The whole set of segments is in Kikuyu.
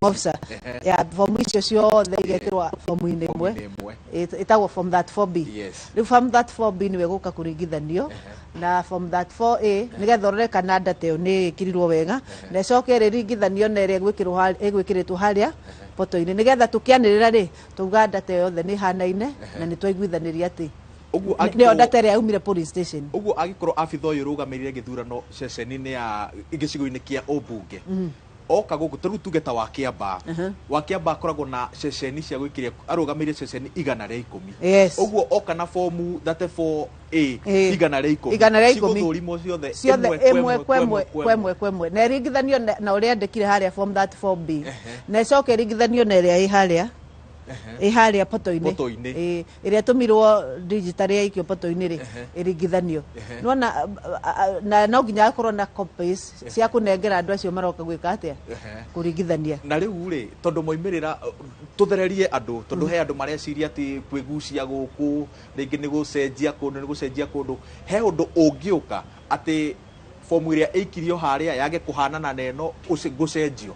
Officer ya fomu icio ciothe igekĩrwo fomu-inĩ ĩmwe. Fomu-inĩ ĩmwe. Ĩtagwo form 34B. Rĩu form 34B nĩwe gũka kũringithanio na form 34A, nĩgetha ũrore kana data ĩyo nĩ ĩkĩrirwo wega, na ĩcoke ĩrĩringithanio na ĩrĩa ĩgwĩkĩrĩtwo harĩa poto-inĩ, nĩgetha tũkĩanĩrĩra rĩ, tuga data ĩyo yothe nĩ ĩhanaine na nĩ twaiguithanĩria atĩ Ũguo nĩyo data ĩrĩa yaumire polling station. Ũguo angĩkorwo abitha ũyũ ũrũgamĩrĩire gĩthurano ceceni-inĩ ya gĩcigo-inĩ kĩa ũmbunge oka gũkũ, ta rĩu tuge ta wa Kĩambaa, wa Kĩambaa akoragwo na ceceni cia gwĩkĩria, arũgamĩrĩire ceceni 110. Ũguo oka na fomu 34A 110, 110. cigũthũrimwo ciothe ciothe ĩmwe ĩmwe kwa ĩmwe, kwa ĩmwe kwa ĩmwe, na ĩringithanio na ũrĩa andĩkire harĩa form 34B, na ĩcoke ĩringithanio na ĩrĩa ĩ harĩa poto-inĩ. Poto-inĩ. Ĩ, ĩrĩa ĩtũmirwo digital yaikio poto-inĩ rĩ, ĩringithanio nona na no nginya akorwo na copies cia kũnengera andũ acio maroka gwĩka atĩa, kũringithania. Na rĩu rĩ, tondũ moimĩrĩra, tũthererie andũ, tondũ he andũ mareciria atĩ kwĩgucia gũkũ rĩngĩ nĩ gũcenjia kũndũ, nĩ gũcenjia kũndũ, he ũndũ ũngĩũka atĩ fomu ĩrĩa ĩikirio harĩa yage kũhanana na ĩno gũcenjio?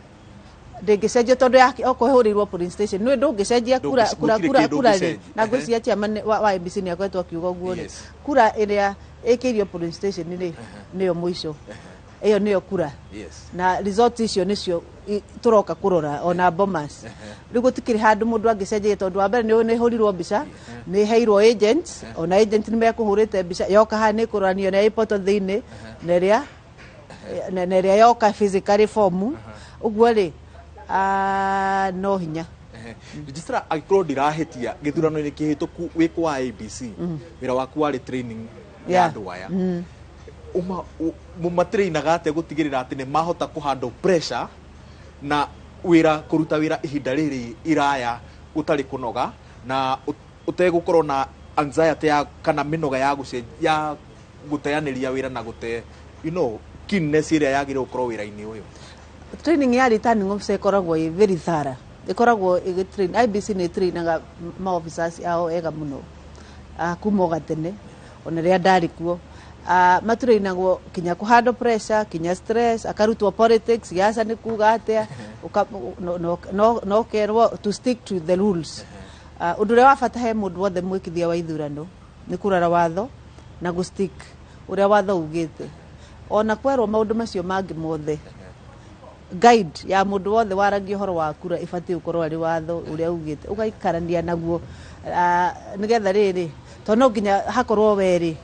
Ndĩngĩcenjio, tondũ yake okorwo ĩhũrĩirwo polling station nĩ ndũngĩcenjia kura. Kura Gũtirĩ kura kĩndũ kura rĩ ũngĩcenjia. Na ngwĩciria chairman wa IEBC nĩ akoretwo akiuga ũguo rĩ, kura ĩrĩa ĩkĩirio polling station rĩ, nĩyo mũico, ĩyo nĩyo kura. Na result icio nĩcio tũroka kũrora ona Bomas. Rĩu gũtikĩrĩ handũ mũndũ angĩcenjia, tondũ wa mbere nĩ ĩhũrirwo mbica, nĩ ĩheirwo agents, ona agent nĩ mekũhũrĩte mbica, yoka haha nĩ ĩkũroranio na ĩpoto thĩinĩ na ĩrĩa yoka physically form. Ũguo rĩ, no hinya. Registrar, angĩkorwo ndirahĩtia, gĩthurano-inĩ kĩhĩtũku wĩ kwa IEBC, wĩra waku warĩ training ya andũ aya. Mũmatrainaga atĩa gũtigĩrĩra atĩ nĩ mahota kũhandle pressure na wĩra, kũruta wĩra ihinda rĩrĩ iraya ũtarĩ kũnoga na ũtegũkorwo na anxiety ya kana mĩnoga ya ya gũteanĩria wĩra na gũte keenness ĩrĩa yagĩrĩirwo gũkorwo wĩra-inĩ ũyũ? Training ya returning officer ĩkoragwo ĩ very thorough, ĩkoragwo ĩgĩ IEBC nĩ trainaga ma officers ao wega mũno, kuma o gatene, ona rĩrĩa ndarĩ kuo. Matrainagwo kinya kũhandle pressure, kinya stress, akarutwo politics, siasa nĩ kuga atĩa, no kerwo to stick to the rules. Ũndũ ũrĩa wa bata he mũndũ wothe mwĩkithia wa ithurano nĩ kũrora watho na gũ stick ũrĩa watho ugĩte, ona kwerwo maũndũ macio mangĩ mothe. Guide ya mũndũ wothe waragia ũhoro wa kura ĩbatiĩ gũkorwo arĩ watho ũrĩa ugĩte, ũgaikarania naguo, nĩgetha rĩrĩ, tondũ no nginya hakorwo werĩ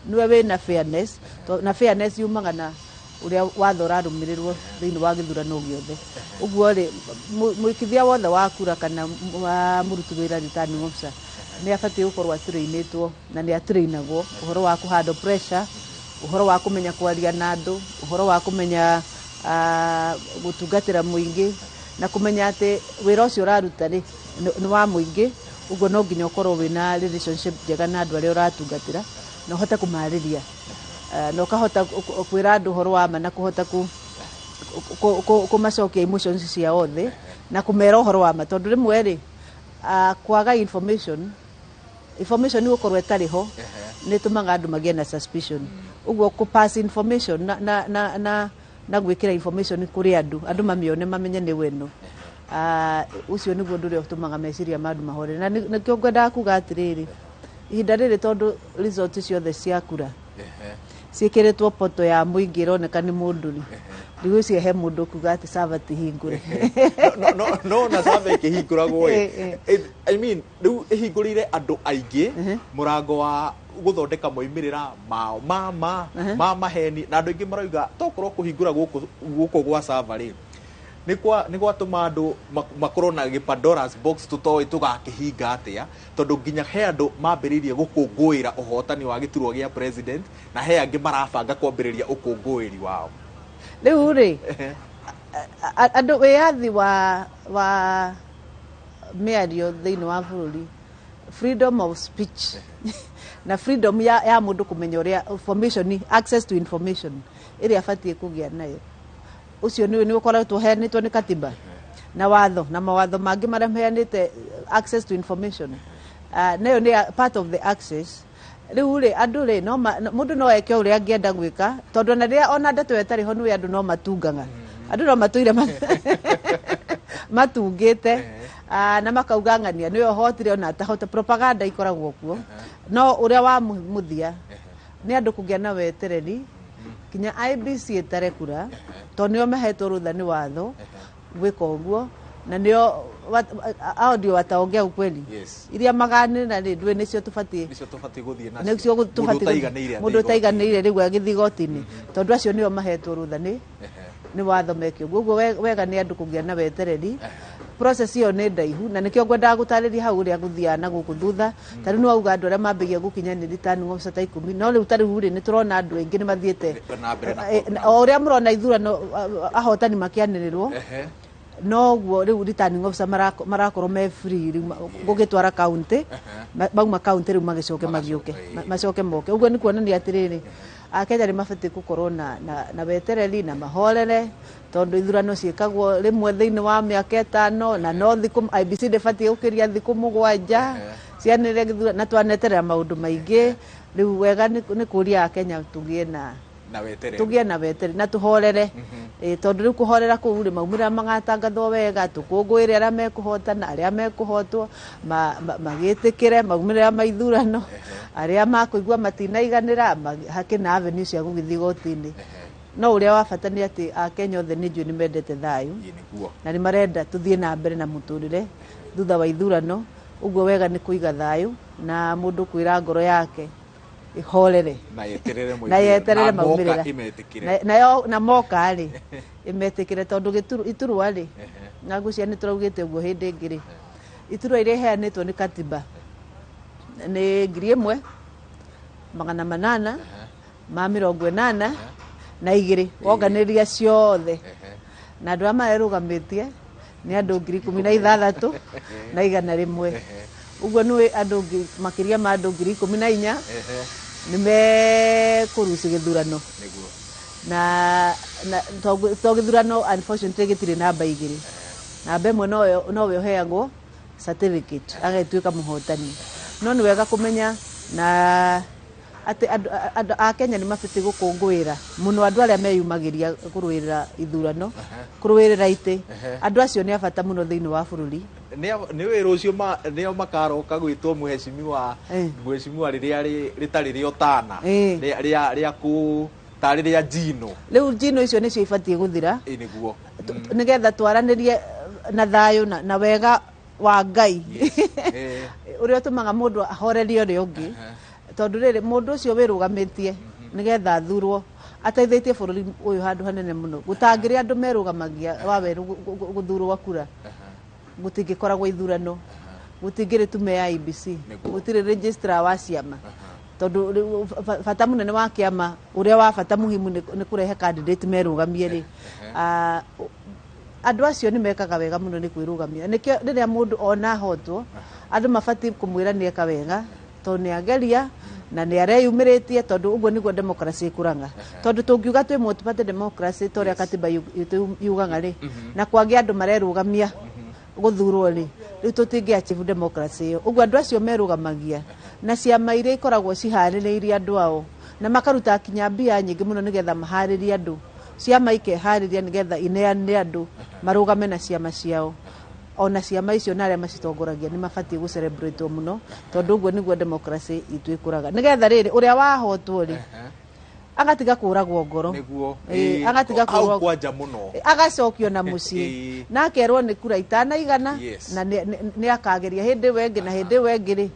nĩwe wĩna fairness, na fairness yumaga na ũrĩa watho ũrarũmĩrĩrwo thĩinĩ wa gĩthurano gĩothe. Ũguo rĩ, mwĩkithia wothe wa kura kana wa mũruti wĩra, returning officer, nĩ abatiĩ gũkorwo atrainĩtwo na nĩ atrainagwo ũhoro wa kũhandle pressure, ũhoro wa kũmenya kwaria na andũ, ũhoro wa kũmenya gũtungatĩra mũingĩ, na kũmenya atĩ wĩra ũcio ũraruta rĩ, nĩ wa mũingĩ. Ũguo no nginya ũkorwo wĩna relationship njega na andũ arĩa ũratungatĩra, na ũhote kũmarĩria, na ũkahota kwĩra andũ ũhoro wa ma, na kũhota kũmacokia emotions ciao thĩ na kũmera ũhoro wa ma, tondũ rĩmwe rĩ, kwaga information nĩ gũkorwo ĩtarĩ ho nĩ ĩtũmaga andũ magĩe na suspicion. Ũguo kũ pass information na gwĩkĩra information kũrĩ andũ, andũ mamĩone, mamenye nĩ weno. Ũcio nĩguo ũndũ ũrĩa ũtũmaga meciria ma andũ mahorere. Na nĩkĩo ngwendaga kuga atĩrĩrĩ, ihinda rĩrĩ, tondũ result ciothe cia kura ciĩkĩrĩtwo poto ya mũingĩ ĩroneka nĩ mũndũ rĩ, ndigwĩciria he mũndũ kuga atĩ server ti hingũre. No na server ĩkĩhingũragwo ĩ, I mean, rĩu ĩhingũrĩire andũ aingĩ mũrango wa gũthondeka moimĩrĩra mao ma maheni, na andũ aingĩ marauga tokorwo kũhingũra gũkũ gwa server rĩ, nĩ gwatũma andũ makorwo na gĩ Pandora's box tũtoĩ tũgakĩhinga atĩa, tondũ nginya he andũ mambĩrĩirie gũkũngũĩra ũhotani wa gĩturwa gĩa president, na he angĩ marabanga kwambĩrĩria ũkũngũĩri wao. Rĩu rĩ, andũ wĩyathi wa mĩario thĩinĩ wa bũrũri, freedom of speech, na freedom ya mũndũ kũmenya ũrĩa information, access to information ĩrĩa abatiĩ kũgĩa nayo, ũcio nĩ ũkoretwo ũheanĩtwo nĩ katiba na watho na mawatho mangĩ marĩa maheanĩte access to information. Nayo nĩ part of the access. Rĩu rĩ, andũ rĩ, no mũndũ no eke ũrĩa angĩenda gwĩka, tondũ ona rĩrĩa ona ndeto ĩyo ĩtarĩ ho, nĩ andũ no matungaga, andũ no matũire Matungĩte na makauga ng'ania nĩwe ũhotire ona atahota. Propaganda ikoragwo kuo, no ũrĩa wa mũthia nĩ andũ kũgĩa na wetereri kinya IEBC ĩtare kura, tondũ nĩo mahetwo rũtha nĩ watho gwĩka ũguo, na nĩo hao ndio wataongea ukweli. Iria maganĩra rĩ, ndũĩ nĩcio tũbatiĩ Nĩcio tũbatiĩ gũthiĩ nacio. Nĩcio Mũndũ tũbatiĩ ũtaiganĩire mũndũ athiĩ ũtaiganĩire rĩu agĩthiĩ igoti-inĩ, tondũ acio nĩo mahetwo rũtha nĩ watho meke ũguo. Ũguo wega nĩ andũ kũgĩa na wetereri. Process ĩyo nĩ ndaihu, na nĩkĩo ngwendaga gũtarĩria hau ũrĩa gũthiaga na gũkũ thutha. Ta rĩu nĩwauga andũ arĩa mambagia gũkinya nĩ returning officer ta 10, no rĩu ta rĩu rĩ, nĩ tũrona andũ aingĩ nĩ mathiĩte na mbere na o ũrĩa mũrona ithurano ahotani makĩanĩrĩrwo, noguo rĩu returning officer marakorwo me free rĩu gũgĩtwara county, mauma county rĩu magĩcoke magĩũke, macoke moke. Ũguo nĩ kuonania atĩrĩrĩ, Akenya nĩ mabatiĩ gũkorwo na wetereri na mahorere, tondũ ithurano ciĩkagwo rĩmwe thĩinĩ wa mĩaka 5, na no thikũ IEBC ndĩbatiĩ gũkĩria thikũ 7 cianĩrĩre gĩthurano, na twaneterera maũndũ maingĩ. Rĩu wega nĩ kũria Akenya tũgĩe na na wetereri, tũgĩe na wetereri na tũhorere. Tondũ rĩu kũhorera kũu rĩ, maumĩrĩra magatangathwo wega, tũkũngũĩre arĩa mekũhotana, arĩa mekũhotwo magĩtĩkĩre maumĩrĩra ma ithurano, arĩa makũigua matinaiganĩra hakĩ na avenue cia gũgĩthiĩ igoti-inĩ. No ũrĩa wa bata nĩ atĩ Akenya othe nĩ njũĩ nĩ mendete thayũ na nĩ marenda tũthiĩ na mbere na mũtũrĩre thutha wa ithurano. Ũguo wega nĩ kũiga thayũ na mũndũ kwĩra ngoro yake ihorere na yeterere na yeterere na moka maumĩrĩra. Imetĩkĩre. Nayo na moka rĩ, imetĩkĩre, tondũ iturwa rĩ, na ngwĩciria nĩ tũraugĩte ũguo hĩndĩ ĩngĩ rĩ, iturwa iria iheanĩtwo nĩ katiba nĩ 1882 wonganĩria ciothe, na andũ arĩa marerũgamĩtie nĩ andũ 16,100. Ũguo nĩ andũ makĩria ma andũ 14,000 nĩ mekũruci gĩthurano. Na to gĩthurano unfortunately gĩtirĩ namba igĩrĩ, namba ĩmwe nowe ũheagwo certificate agatuĩka mũhotani. No nĩ wega kũmenya na atĩ andũ a Kenya nĩ mabatiĩ gũkũngũĩra mũno andũ arĩa meyumagĩria kũrũĩrĩra ithurano, kũrũĩrĩra itĩ. Andũ acio nĩ a bata mũno thĩinĩ wa bũrũri. Nĩ wĩra ũcio nĩo makaroka gwĩtwo mũhecimiwa, mũhecimiwa rĩrĩa rĩtarĩ rĩa ũtana, rĩa kũ tarĩ rĩa njino. Rĩu njino icio nĩcio ibatiĩ gũthira. Ĩ nĩguo. Nĩgetha twaranĩrie na thayũ na wega wa Ngai ũrĩa ũtũmaga mũndũ ahorerie ũrĩa ũngĩ, tondũ rĩrĩ mũndũ ũcio wĩrũgamĩtie nĩgetha athurwo ateithĩtie bũrũri ũyũ handũ hanene mũno. Gũtangĩrĩ andũ merũgamagia wa werũ gũthurwo kura, gũtingĩkoragwo ithurano, gũtingĩrĩ tume ya IEBC, gũtirĩ registrar wa ciama, tondũ rĩu bata mũnene wa kĩama ũrĩa wa bata muhimu nĩ kũrehe candidate merũgamie rĩ. Andũ acio nĩ mekaga wega mũno nĩ kwĩrũgamia. Nĩkĩo rĩrĩa mũndũ ona ahotwo, andũ mabatiĩ kũmwĩra nĩ eka wega, tondũ nĩ ageria na nĩ areyumĩrĩtie, tondũ ũguo nĩguo democracy ĩkũraga. Tondũ tũngiuga twĩ multi-party democracy ta ũrĩa katiba itũ yugaga rĩ, na kwagĩa andũ marerũgamia gũthurwo rĩ, rĩu tũtingĩ achieve democracy ĩyo. Ũguo andũ acio merũgamagia na ciama iria ikoragwo ciharĩrĩirie andũ ao na makaruta kinya mbia nyingĩ mũno nĩgetha maharĩrie andũ, ciama ikeharĩria nĩgetha ineanĩre andũ marũgame na ciama ciao. Ona ciama icio na arĩa macitongoragia nĩ mabatiĩ gũ celebrate mũno, tondũ ũguo nĩguo democracy itũ ĩkũraga, nĩgetha rĩrĩ ũrĩa wahotwo rĩ, agatiga kũragwo ngoro. Agatiga Hau kũragwo kwanja mũno. Agacokio na mũciĩ na akerwo nĩ kura itanaigana, na nĩ akageria hĩndĩ ĩyo ĩngĩ na hĩndĩ ĩyo ĩngĩ rĩ,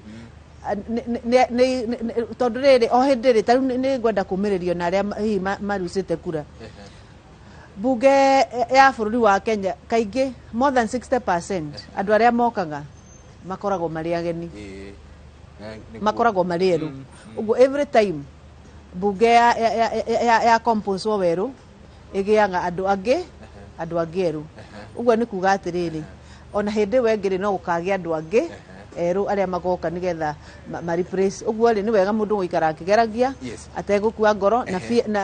tondũ rĩrĩ o hĩndĩ rĩ, ta rĩu nĩ ngwenda kũmĩrĩrio na arĩa hihi marucĩte kura. Bunge ya bũrũri wa Kenya kaingĩ more than 60% andũ arĩa mokaga makoragwo marĩ ageni, Nĩguo. makoragwo marĩ erũ. Ũguo every time bunge ya compose werũ ĩgĩaga andũ angĩ erũ. Ũguo nĩ kuga atĩrĩrĩ, ona hĩndĩ ĩyo ĩngĩ rĩ, no gũkagĩa andũ angĩ erũ arĩa magoka nĩgetha ma replace. Ũguo rĩ, nĩ wega mũndũ gũikara akĩgeragia ategũkua ngoro,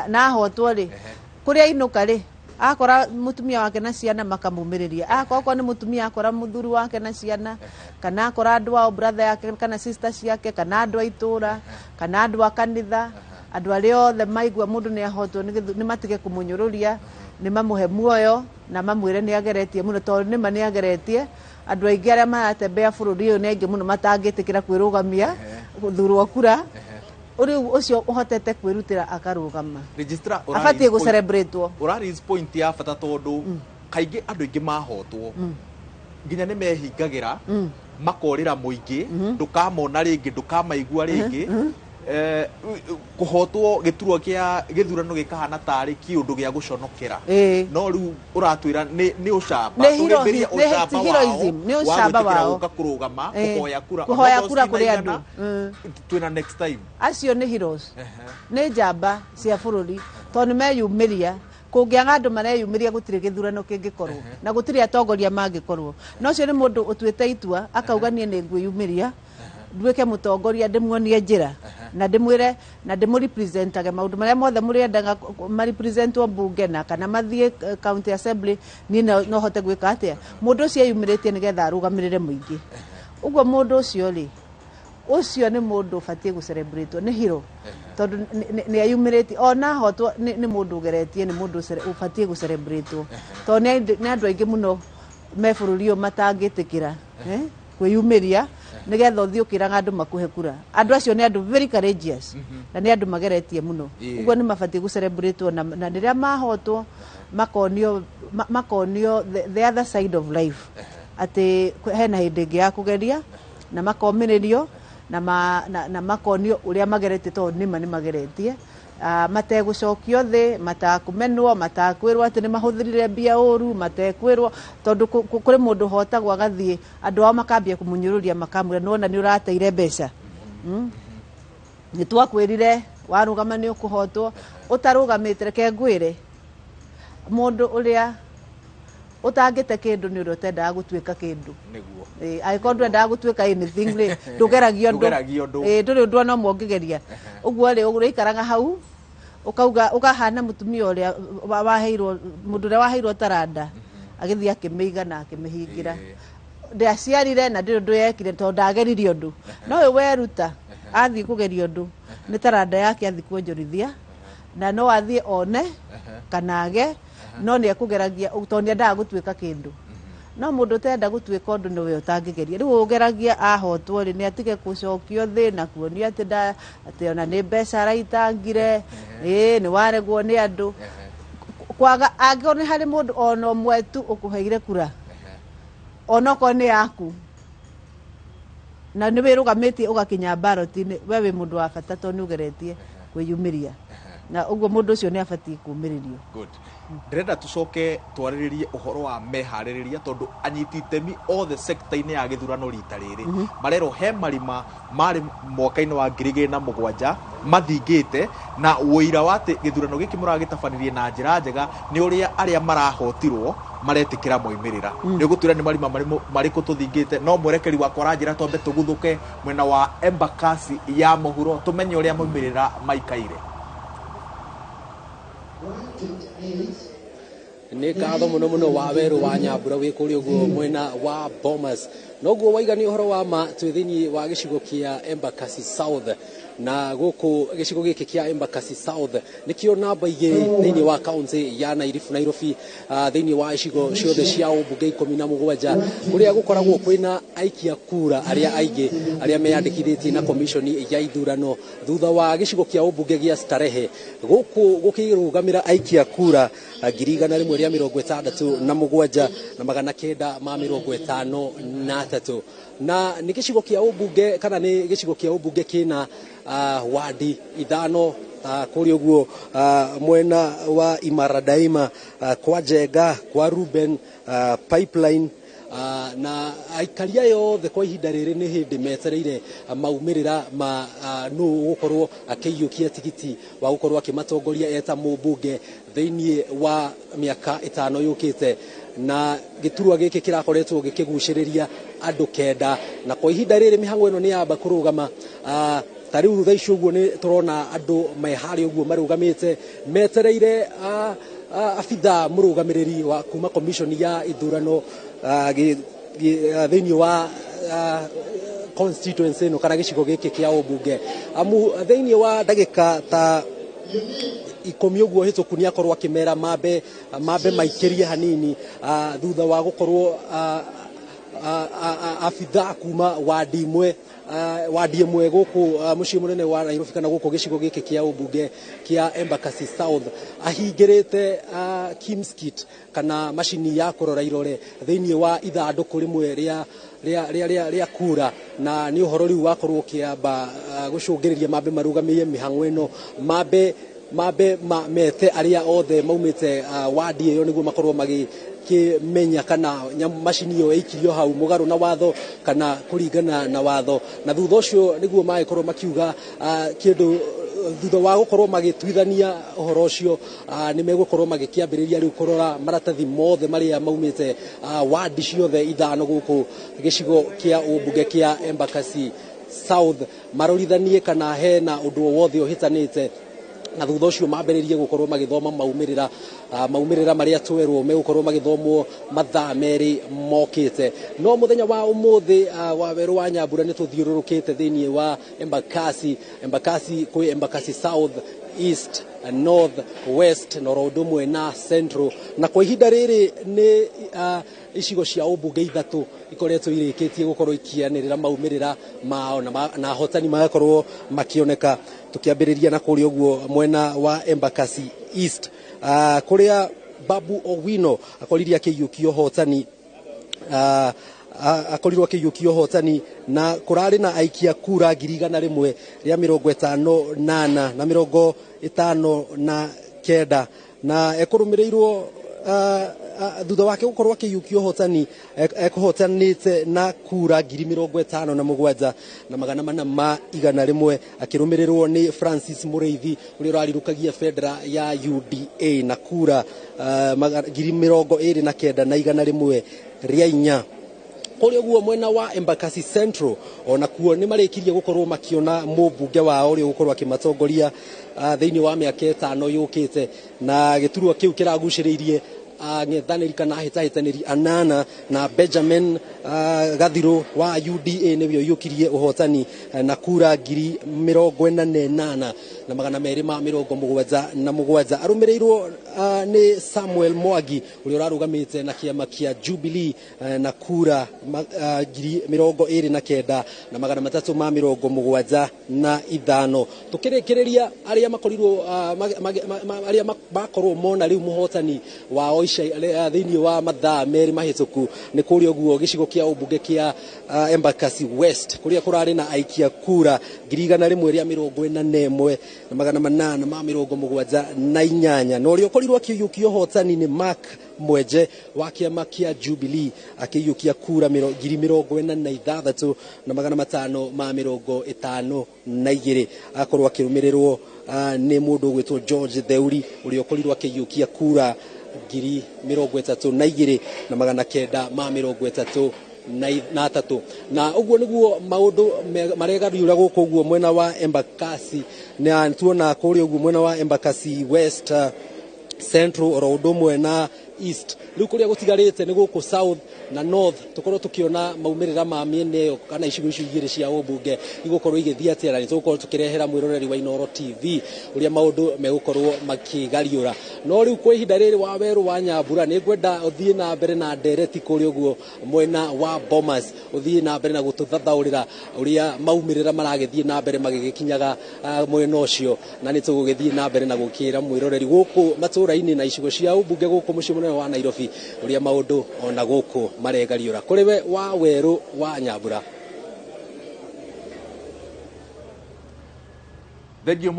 na ahotwo rĩ, kũrĩa ainũka rĩ, akora mũtumia wake na ciana makamumĩrĩria, akorwo korwo nĩ mũtumia akora mũthuri wake na ciana, kana akora andũ ao, brother yake kana sister ciake, kana andũ a itũra, kana andũ a kanitha, andũ arĩa othe maigua mũndũ nĩ ahotwo nĩ matige kũmũnyũrũria. Nĩ mamũhe muoyo na mamwĩre nĩ ageretie mũno, tondũ nĩma nĩ ageretie. Andũ aingĩ arĩa maratembea bũrũri ũyũ nĩ aingĩ mũno matangĩtĩkĩra kwĩrũgamia gũthurwo kura. Rĩu ũcio ũhotete kwĩrutĩra akarũgama, Registrar, abatiĩ gũcerebratwo. Ura raise point ya bata, tondũ kaingĩ andũ aingĩ mahotwo nginya nĩ mehingagĩra, makorĩra mũingĩ, ndũkamona rĩngĩ, ndũkamaigua rĩngĩ. Kũhotwo gĩturwa kĩa gĩthurano gĩkahana tarĩ kĩũndũ gĩa gũconokera. No rĩu ũratwĩra nĩ ũcamba. Nĩ Tũgĩthĩria ũcamba wao heroism, nĩ wa ũcamba gwĩtĩkĩra wao. gũka kũrũgama kũhoya kura, Kũhoya onokorwo kura kũrĩ citinaigana, andũ. Twĩna next time. Acio nĩ heroes, nĩ njamba cia bũrũri, tondũ nĩ meyumĩria. Kũngĩaga andũ mareyumĩria, gũtirĩ gĩthurano kĩngĩkorwo na gũtirĩ atongoria mangĩkorwo. Na ũcio nĩ mũndũ ũtuĩte itua akauga, niĩ nĩ ngwĩyumĩria nduĩke mũtongoria, ndĩmuonie njĩra na ndĩmwĩre na ndĩmũrepresentage maũndũ marĩa mothe mũrĩendaga marepresentwo mbunge na kana mathiĩ county assembly, niĩ no hote gwĩka atĩa. Mũndũ ũcio eyumĩrĩtie nĩgetha arũgamĩrĩre mũingĩ. Ũguo mũndũ ũcio rĩ, ũcio nĩ mũndũ ũbatiĩ gũcerebratwo, nĩ hero, tondũ nĩ eyumĩrĩtie ona ahotwo. Nĩ mũndũ ũgeretie, nĩ mũndũ ũbatiĩ gũcerebratwo, tondũ nĩ andũ aingĩ mũno me bũrũri ũyũ matangĩtĩkĩra kwĩyumĩria nĩgetha ũthiĩ ũkĩraga andũ makũhe kura. Andũ acio nĩ andũ very courageous na nĩ andũ mageretie mũno. Ũguo nĩ mabatiĩ gũcerebratwo na rĩrĩa mahotwo makonio makonio the other side of life, atĩ hena hĩndĩ ĩngĩ ya kũgeria, na makomĩrĩrio na makonio ũrĩa mageretie, tondũ nĩma nĩ mageretie. Mategũcokio thĩ, matakũmenwo, matakwĩrwo atĩ nĩ mahũthĩrire mbia ũru, matekwĩrwo, tondũ kũrĩ mũndũ ũhotagwo agathiĩ andũ ao makambia kũmũnyũrũria, makamwĩra, nĩwona nĩ ũrateire mbeca. Nĩ twakwĩrire warũgama nĩ ũkũhotwo ũtarũgamĩte. Reke ngwĩre, mũndũ ũrĩa ũtangĩte kĩndũ nĩ ũrĩa ũtendaga gũtuĩka kĩndũ. Angĩkorwo ndwendaga gũtuĩka anything rĩ, ndũgeragia ũndũ. Ndũgeragia ũndũ. Ndũrĩ ũndũ ona ũmwe ũngĩgeria. Ũguo rĩ, ũrĩikaraga hau ũkauga ũkahana mũtumia ũrĩa waheirwo, mũndũ ũrĩa waheirwo taranda agĩthiĩ akĩmĩiga na akĩmĩhingĩra. Ndaciarire na ndĩrĩ ũndũ yekire, tondũ ndageririe ũndũ. No ũyũ weruta athiĩ kũgeria ũndũ, nĩ taranda yake athiĩ kuonjorithia, na no athiĩ one kana age, no nĩ ekũgeragia tondũ nĩ endaga gũtuĩka kĩndũ. No mũndũ ũtenda gũtuĩka ũndũ nĩwe ũtangĩgeria. Rĩu ũgeragia ahotwo rĩ, nĩ atige gũcokio thĩ na kuonio atĩ nda atĩ ona nĩ mbeca araitangire, ĩĩ nĩ waregwo nĩ andũ. Kwaga angĩkorwo nĩ harĩ mũndũ ona ũmwe tu ũkũheire kura, onokorwo nĩ yaku, na nĩ wĩrũgamĩtie ũgakinya ballot-inĩ, we wĩ mũndũ wa bata, tondũ nĩ ũgeretie kwĩyumĩria, na ũguo mũndũ ũcio nĩ abatiĩ kũmĩrĩrio. Good. Ndĩrenda tũcoke twarĩrĩrie ũhoro wa meharĩrĩria, tondũ anyiti itemi othe sekta-inĩ ya gĩthurano rita rĩrĩ marerwo he marima marĩ mwaka-inĩ wa 2007 mathingĩte, na ũira wa atĩ gĩthurano gĩkĩ mũragĩtabanirie na njĩra njega nĩ ũrĩa arĩa marahotirwo maretĩkĩra moimĩrĩra. Nĩ ũgũtwĩra nĩ marima marĩkũ tũthingĩte, no mwerekeri wakwa aranjĩra twambe tũguthũke mwena wa Embakasi ya mũhuro tũmenye ũrĩa moimĩrĩra maikaire. Nĩ ngatho mũno mũno wa werũ wa Nyambura wĩ kũrĩa ũguo mwena wa Bomas. Noguo waiga nĩ ũhoro wa ma, twĩ thĩinĩ wa gĩcigo kĩa Embakasi South, na gũkũ gĩcigo gĩkĩ kĩa Embakasi South nĩkĩo namba 2 thĩinĩ wa kaunti ya Nairobi, thĩinĩ wa icigo ciothe cia ũmbunge 17 kũrĩa gũkoragwo kwĩna aikia kura arĩa aingĩ arĩa meyandĩkithĩtie na komishoni ya ithurano, thutha wa gĩcigo kĩa ũmbunge gĩa Starehe, gũkũ gũkĩrũgamĩra aikia kura 167,953, na nĩ gĩcigo kĩa ũmbunge kana nĩ gĩcigo kĩa ũmbunge kĩna wadi 5, kũrĩa ũguo mwena wa Imara Daima, kwa Njenga, kwa Ruben, Pipeline, na aikari aya othe kwa ihinda rĩrĩ nĩ hĩndĩ metereire maumĩrĩra ma nũ gũkorwo akĩiyũkia tigiti wa gũkorwo akĩmatongoria eta mũmbunge thĩinĩ wa mĩaka 5 yũkĩte. Na gĩturwa gĩkĩ kĩrakoretwo gĩkĩgucĩrĩria andũ 9, na kwa ihinda rĩrĩ mĩhang'o ĩno nĩ yamba kũrũgama. Ta rĩu thaa ici ũguo nĩ tũrona andũ me harĩa ũguo marũgamĩte metereire abitha mũrũgamĩrĩri wa kuma commission ya ithurano thĩinĩ wa constituency ĩno kana gĩcigo gĩkĩ kĩa ũmbunge, amu thĩinĩ wa ndagĩka ta 10 ũguo hĩtũku nĩ akorwo akĩmera mambe maikĩrie hanini thutha wa gũkorwo abithaa kuma wadi ĩmwe gũkũ mũciĩ mũnene wa Nairobi kana gũkũ gĩcigo gĩkĩ kĩa ũmbunge kĩa Embakasi South ahingĩrĩte Kimskit kana macini ya kũrora irore thĩinĩ wa ithandũkũ rĩmwe rĩa kura na nĩ ũhoro rĩu wakorwo ũkĩamba gũcũngĩrĩria mambe marũgamĩrie mĩhang'o ĩno mambe mete arĩa othe maumĩte wadi ĩyo nĩguo makorwo magĩkĩmenya kana macini ĩyo ĩikirio hau mũgarũ na watho kana kũringana na watho na thutha ũcio nĩguo magĩkorwo makiuga kĩndũ thutha wa gũkorwo magĩtuithania ũhoro ũcio nĩ megũkorwo magĩkĩambĩrĩria rĩu kũrora maratathi mothe marĩa maumĩte wadi ciothe 5 gũkũ gĩcigo kĩa ũmbunge kĩa Embakasi South marorithanie kana hena ũndũ o wothe ũhĩtanĩte na thutha ũcio mambĩrĩrie gũkorwo magĩthoma maumĩrĩra marĩa twerwo megũkorwo magĩthomwo mathaa 2 mokĩte no mũthenya wa ũmũthĩ wa Werũ wa Nyambura nĩ tũthiũrũrũkĩte thĩinĩ wa Embakasi kwĩ Embakasi South, East, North, West na oro ũndũ ũmwe na Central na kwa ihinda rĩrĩ nĩ icigo cia ũmbunge 3 ikoretwo irĩkĩtie gũkorwo ikĩanĩrĩra maumĩrĩra mao na ahotani magakorwo makĩoneka tukiambĩrĩria na kũrĩa ũguo mwena wa Embakasi East kũrĩa Babu Owino akorire akĩiyũkia ũhotani akorirwo akĩiyũkia ũhotani na kũrarĩ na aikia kura 158 na 59 na ekũrũmĩrĩirwo thutha wake gũkorwo akĩiyũkia ũhotani ekũhotanĩte na kura 57,400 na 100 akĩrũmĩrĩrwo nĩ Francis Mũrĩithi ũrĩa ũrarirũkagia bendera ya UDA na kura 29,104 kũrĩa ũguo mwena wa Embakasi Central ona kuo nĩ marĩkirie gũkorwo makiona mũmbunge wao ũrĩa ũgũkorwo akĩmatongoria thĩinĩ wa mĩaka 5 yũkĩte na gĩturwa kĩu kĩragucĩrĩirie ang'ethanĩri kana ahĩtahĩtanĩri 8 na Benjamin Gathirũ wa UDA nĩwe ũiyũkirie ũhotani na kura 48,277 arũmĩrĩirwo nĩ Samuel Mwangi ũrĩa ũrarũgamĩte na kĩama kĩa Jubilee na kura 29,375 tũkĩrĩkĩrĩria arĩa makorirwo arĩa makorwo mona rĩu mũhotani wao thĩinĩ wa mathaa 2 mahĩtũku nĩ kũrĩa ũguo gĩcigo kĩa ũmbunge kĩa Embakasi West kũrĩa kũrarĩ na aikia kura 141 878 na ũrĩa ũkorirwo akĩiyũkia ũhotani nĩ Mark Mwenje wa kĩama kĩa Jubilee akĩiyũkia kura 46,552 akorwo akĩrũmĩrĩrwo nĩ mũndũ ũgwĩtwo George Theuri ũrĩa ũkorirwo akĩiyũkia kura 32,933 na ũguo nĩguo maũndũ maregariũra gũkũ ũguo mwena wa Embakasi na tuona kũrĩa ũguo mwena wa Embakasi West, Central oro ũndũ ũmwe na East rĩu kũrĩa gũtigarĩte nĩ gũkũ South na North tũkorwo tũkĩona maumĩrĩra ma mĩena ĩyo kana icigo icio igĩrĩ cia ũmbunge igũkorwo igĩthiĩ atĩa na nĩtũgũkorwo tũkĩrehera mwĩroreri wa Inooro TV ũrĩa maũndũ megũkorwo makĩgariũra no rĩu kwa ihinda rĩrĩ wa Werũ wa Nyambura nĩ ngwenda ũthiĩ na mbere na ndereti kũrĩa ũguo mwena wa Bomas ũthiĩ na mbere na gũtũthathaũrĩra ũrĩa maumĩrĩra maragĩthiĩ na mbere magĩgĩkinyaga mwena ũcio na nĩ tũgũgĩthiĩ na mbere na gũkĩra mwĩroreri gũkũ matũũra-inĩ na icigo cia ũmbunge gũkũ mũciĩ mũnene wa Nairobi ũrĩa maũndũ ona gũkũ maregariũra kũrĩ we wa Werũ wa Nyambura. Thengiũ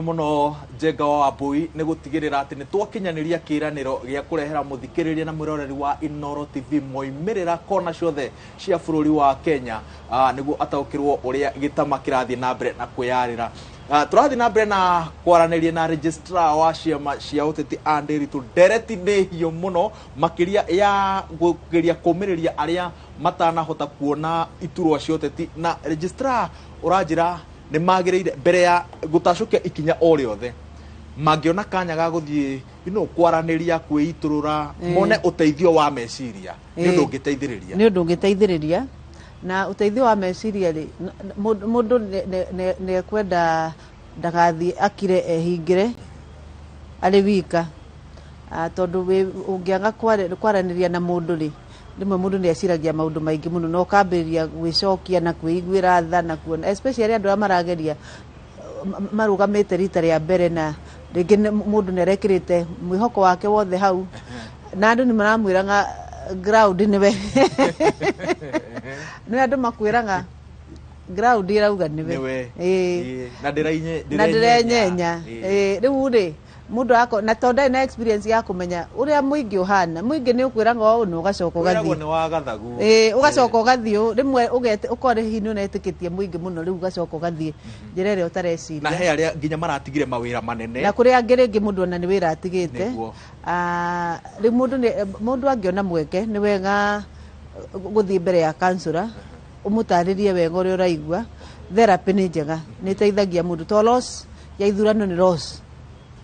mũno Njenga wa Wambui nĩ gũtigĩrĩra atĩ nĩ twakinyanĩria kĩĩranĩro gĩa kũrehera mũthikĩrĩria na mwĩroreri wa Inooro TV moimĩrĩra kona ciothe cia bũrũri wa Kenya nĩguo ataũkĩrwo ũrĩa gĩtama kĩrathiĩ na mbere na kwĩyarĩra. Tũrathiĩ na mbere na kwaranĩria na registrar wa ciama cia ũteti Ann Nderitu ndereti nĩ hiũ mũno makĩria ya kũgeria kũmĩrĩria arĩa matanahota kuona iturwa cia ũteti na registrar ũranjĩra nĩ magĩrĩire mbere ya gũtacũkia ikinya o rĩothe mangĩona kanya ga gũthiĩ kwaranĩria kwĩitũrũra mone ũteithio wa meciria nĩ ũndũ ũngĩteithĩrĩria nĩ ũndũ ũngĩteithĩrĩria na ũteithio wa meciria rĩ mũndũ nĩ ekwenda ndagathiĩ akire ehingĩre Arĩ wika. Tondũ ũngĩaga kwaranĩria na mũndũ rĩ, rĩmwe mũndũ nĩ eciragia maũndũ maingĩ mũno na ũkambĩrĩria gwĩcokia na kwĩiguĩra tha na kuona, especially andũ arĩa marageria marũgamĩte rita rĩa mbere, na rĩngĩ mũndũ nĩ arekĩrĩte mwĩhoko wake wothe hau na andũ nĩ maramwĩraga ground nĩwe, nĩ andũ makwĩraga ground ĩrauga nĩwe. Nĩwe. Ĩĩ. Ĩĩ. Na ndĩrainye. Na ndĩrenyenya. Ĩĩ. Ĩĩ, rĩu rĩ, mũndũ ako na tondũ ndarĩ na experience ya kũmenya ũrĩa mũingĩ ũhana, mũingĩ nĩ ũkwĩraga ũũ na ũgacoka Wĩragwo ũgathiĩ nĩ wa gathagu. Ĩĩ, ũgacoka ũgathiĩ ũũ, rĩmwe ũgete ũkore hihi nĩ ũretĩkĩtie mũingĩ mũno, rĩu ũgacoka ũgathiĩ njĩra ĩrĩa Na ũtareciria. he arĩa nginya maratigire mawĩra manene. Na kũrĩ angĩ rĩngĩ mũndũ ona nĩ wĩra atigĩte. Nĩguo. Rĩu mũndũ mũndũ angĩona mweke nĩ wega gũthiĩ mbere ya kansũra ũmũtarĩrie wega ũrĩa ũraigua. Therapy nĩ njega, nĩ ĩteithagia mũndũ to loss ya ithurano nĩ loss,